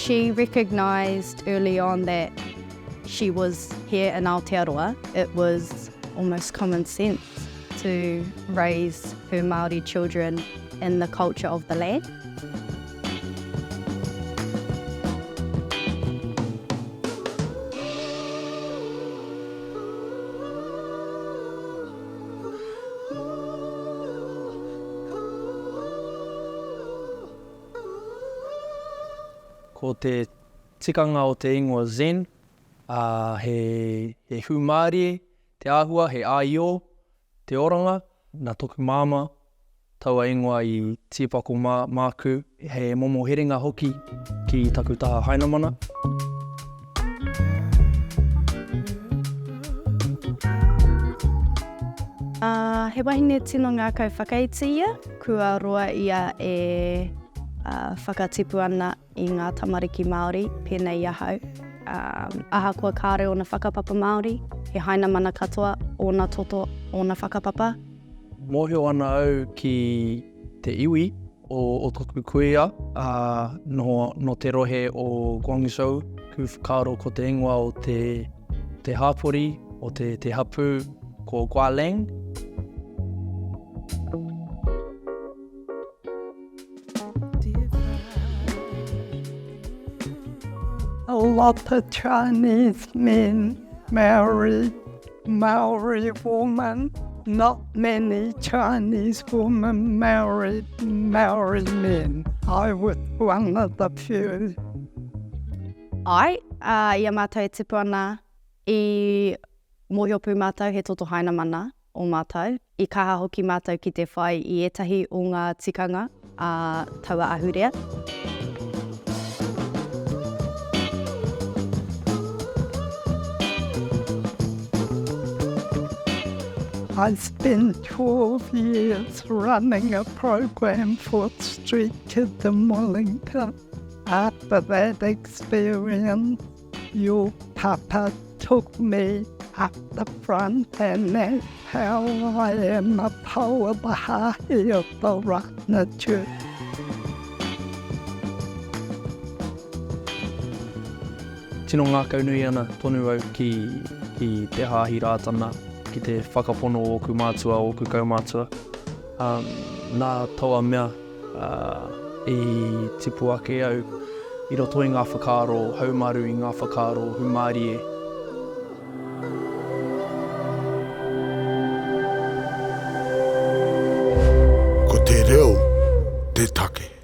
She recognised early on that she was here in Aotearoa. It was almost common sense to raise her Māori children in the culture of the land. Ko te tikanga o te ingoa Zen, ā, he, he hūmārie te āhua, he āio te oranga. Nā toku māmā taua ingoa i tīpako mā, māku, he momo herenga hoki ki taku taha Hainamana. Ā, he wahine tino ngākau whakaiti ia, kua roa ia e whakatipu ana i ngā tamariki Māori, pēnei i ahau. Ā, ahakoa kāore ōna whakapapa Māori, he Hainamana katoa ōna toto, ōna whakapapa. Mōhio ana au ki te iwi o, o toku kuia, ā, nō, nō te rohe o Guangzhou. Ku whakaaro ko te ingoa o te, te hāpori, o te, te hapū, ko Gualang. A lot of Chinese men marry Maori women. Not many Chinese women married Maori men. I was one of the few. Āe, ā, i a mātou e tipu ana, i mōhio pū mātou he toto Hainamana o mātou. I kaha hoki mātou ki te whai i ētahi o ngā tikanga a taua ahurea. I spent 12 years running a program for street kids in Wellington. After that experience, Your papa took me up the front and that's how I am a pou of the hāhi of the Ratana Church. Tino ngākaunui ana tonu au ki, ki te Hāhi Rātana, ki te whakapono o ōku mātua, ōku kaumātua. Um, nā taua mea, ā, i tipu ake au i roto i ngā whakaaro haumaru, i ngā whakaaro hūmārie. Ko te reo te take.